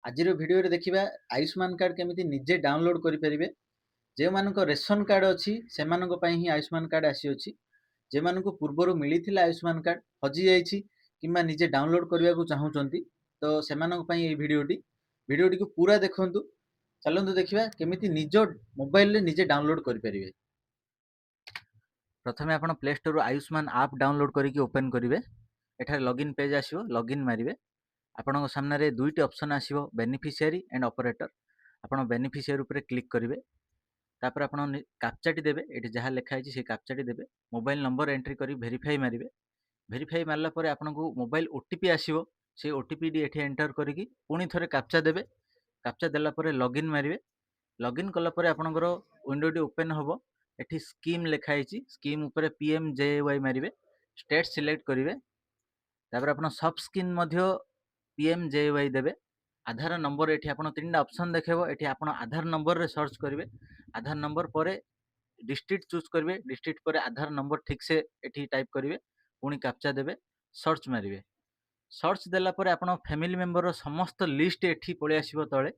ଆଜିର ଭିଡ଼ିଓରେ ଦେଖିବା ଆୟୁଷ୍ମାନ କାର୍ଡ଼ କେମିତି ନିଜେ ଡାଉନଲୋଡ୍ କରିପାରିବେ। ଯେଉଁମାନଙ୍କ ରେସନ କାର୍ଡ଼ ଅଛି ସେମାନଙ୍କ ପାଇଁ ହିଁ ଆୟୁଷ୍ମାନ କାର୍ଡ଼ ଆସିଅଛି। ଯେଉଁମାନଙ୍କୁ ପୂର୍ବରୁ ମିଳିଥିଲା ଆୟୁଷ୍ମାନ କାର୍ଡ଼ ହଜିଯାଇଛି କିମ୍ବା ନିଜେ ଡାଉନଲୋଡ୍ କରିବାକୁ ଚାହୁଁଛନ୍ତି ତ ସେମାନଙ୍କ ପାଇଁ ଏଇ ଭିଡ଼ିଓଟିକୁ ପୁରା ଦେଖନ୍ତୁ। ଚାଲନ୍ତୁ ଦେଖିବା କେମିତି ନିଜ ମୋବାଇଲରେ ନିଜେ ଡାଉନଲୋଡ୍ କରିପାରିବେ। ପ୍ରଥମେ ଆପଣ ପ୍ଲେ ଷ୍ଟୋରରୁ ଆୟୁଷ୍ମାନ ଆପ୍ ଡାଉନଲୋଡ୍ କରିକି ଓପେନ୍ କରିବେ। ଏଠାରେ ଲଗ୍ଇନ୍ ପେଜ୍ ଆସିବ, ଲଗ୍ଇନ୍ ମାରିବେ। ଆପଣଙ୍କ ସାମ୍ନାରେ ଦୁଇଟି ଅପସନ୍ ଆସିବ, ବେନିଫିସିଆରୀ ଆଣ୍ଡ ଅପରେଟର। ଆପଣ ବେନିଫିସିଆରୀ ଉପରେ କ୍ଲିକ୍ କରିବେ। ତାପରେ ଆପଣ କାପ୍ଚାଟି ଦେବେ, ଏଠି ଯାହା ଲେଖା ହେଇଛି ସେଇ କାପ୍ଚାଟି ଦେବେ। ମୋବାଇଲ ନମ୍ବର ଏଣ୍ଟ୍ରି କରି ଭେରିଫାଇ ମାରିବେ। ଭେରିଫାଇ ମାରିଲା ପରେ ଆପଣଙ୍କୁ ମୋବାଇଲ ଓ ଟି ପି ଆସିବ। ସେଇ ଓ ଟି ପିଟି ଏଠି ଏଣ୍ଟର କରିକି ପୁଣି ଥରେ କାପ୍ଚା ଦେବେ। କାପ୍ଚା ଦେଲା ପରେ ଲଗ୍ଇନ୍ ମାରିବେ। ଲଗ୍ଇନ୍ କଲା ପରେ ଆପଣଙ୍କର ୱିଣ୍ଡୋଟି ଓପେନ୍ ହେବ। ଏଠି ସ୍କିମ୍ ଲେଖା ହେଇଛି, ସ୍କିମ୍ ଉପରେ ପି ଏମ୍ ଜେ ୱାଇ ମାରିବେ, ଷ୍ଟେଟ୍ ସିଲେକ୍ଟ କରିବେ। ତାପରେ ଆପଣ ସବ୍ ସ୍କିମ୍ ମଧ୍ୟ ପି ଏମ୍ ଜେ ୱାଇ ଦେବେ। ଆଧାର ନମ୍ବର ଏଠି ଆପଣ ତିନିଟା ଅପସନ୍ ଦେଖେଇବ, ଏଠି ଆପଣ ଆଧାର ନମ୍ବରରେ ସର୍ଚ୍ଚ କରିବେ। ଆଧାର ନମ୍ବର ପରେ ଡିଷ୍ଟ୍ରିକ୍ଟ ଚୁଜ୍ କରିବେ, ଡିଷ୍ଟ୍ରିକ୍ଟ ପରେ ଆଧାର ନମ୍ବର ଠିକ୍ସେ ଏଠି ଟାଇପ୍ କରିବେ, ପୁଣି କାପ୍ଚା ଦେବେ, ସର୍ଚ୍ଚ ମାରିବେ। ସର୍ଚ୍ଚ ଦେଲା ପରେ ଆପଣ ଫ୍ୟାମିଲି ମେମ୍ବରର ସମସ୍ତ ଲିଷ୍ଟ ଏଠି ପଳେଇ ଆସିବ ତଳେ।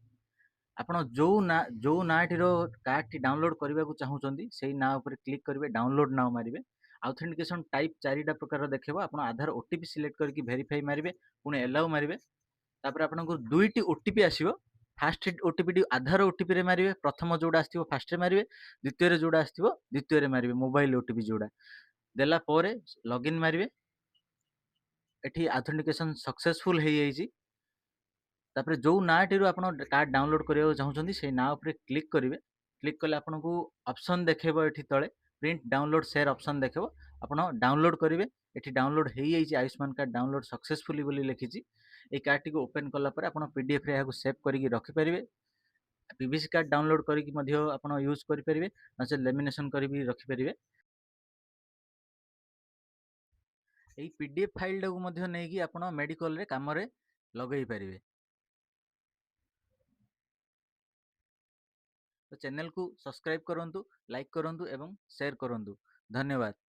ଆପଣ ଯେଉଁ ନାଁଟିର କାର୍ଡ଼ଟି ଡାଉନଲୋଡ୍ କରିବାକୁ ଚାହୁଁଛନ୍ତି ସେଇ ନାଁ ଉପରେ କ୍ଲିକ୍ କରିବେ, ଡାଉନଲୋଡ୍ ନାଉ ମାରିବେ। ଆଉଥେଣ୍ଟିକେସନ୍ ଟାଇପ୍ ଚାରିଟା ପ୍ରକାର ଦେଖେଇବ। ଆପଣ ଆଧାର ଓ ଟି ପି ସିଲେକ୍ଟ କରିକି ଭେରିଫାଇ ମାରିବେ, ପୁଣି ଏଲାଉ ମାରିବେ। ତାପରେ ଆପଣଙ୍କୁ ଦୁଇଟି ଓ ଟି ପି ଆସିବ। ଫାଷ୍ଟ ଓ ଟି ପିଟି ଆଧାର ଓ ଟି ପିରେ ମାରିବେ, ପ୍ରଥମ ଯେଉଁଟା ଆସିଥିବ ଫାଷ୍ଟରେ ମାରିବେ, ଦ୍ୱିତୀୟରେ ଯେଉଁଟା ଆସିଥିବ ଦ୍ୱିତୀୟରେ ମାରିବେ, ମୋବାଇଲ ଓ ଟି ପି ଯେଉଁଟା ଦେଲା ପରେ ଲଗ୍ଇନ୍ ମାରିବେ। ଏଠି ଆଥେଣ୍ଟିକେସନ୍ ସକ୍ସେସଫୁଲ୍ ହେଇଯାଇଛି। ତାପରେ ଯେଉଁ ନାଁଟିରୁ ଆପଣ କାର୍ଡ଼ ଡାଉନଲୋଡ୍ କରିବାକୁ ଚାହୁଁଛନ୍ତି ସେଇ ନାଁ ଉପରେ କ୍ଲିକ୍ କରିବେ। କ୍ଲିକ୍ କଲେ ଆପଣଙ୍କୁ ଅପସନ୍ ଦେଖେଇବ, ଏଠି ତଳେ ପ୍ରିଣ୍ଟ ଡାଉନଲୋଡ୍ ସେୟାର ଅପସନ୍ ଦେଖେଇବ, ଆପଣ ଡାଉନଲୋଡ୍ କରିବେ। ଏଠି ଡାଉନଲୋଡ୍ ହେଇଯାଇଛି, ଆୟୁଷ୍ମାନ କାର୍ଡ଼ ଡାଉନଲୋଡ୍ ସକ୍ସେସଫୁଲି ବୋଲି ଲେଖିଛି। ଏଇ କାର୍ଡ଼ଟିକୁ ଓପେନ୍ କଲା ପରେ ଆପଣ ପି ଡି ଏଫ୍ରେ ଏହାକୁ ସେଭ୍ କରିକି ରଖିପାରିବେ। P V C card download କରିକି ମଧ୍ୟ ଆପଣ ୟୁଜ୍ କରିପାରିବେ, ନଚେତ୍ ଲେମିନେସନ୍ କରି ବି ରଖିପାରିବେ। ଏଇ ପି ଡି ଏଫ୍ ଫାଇଲ୍ଟାକୁ ମଧ୍ୟ ନେଇକି ଆପଣ ମେଡ଼ିକାଲରେ କାମରେ ଲଗେଇ ପାରିବେ। ତ ଚ୍ୟାନେଲକୁ ସବସ୍କ୍ରାଇବ୍ କରନ୍ତୁ, ଲାଇକ୍ କରନ୍ତୁ ଏବଂ ସେୟାର କରନ୍ତୁ। ଧନ୍ୟବାଦ।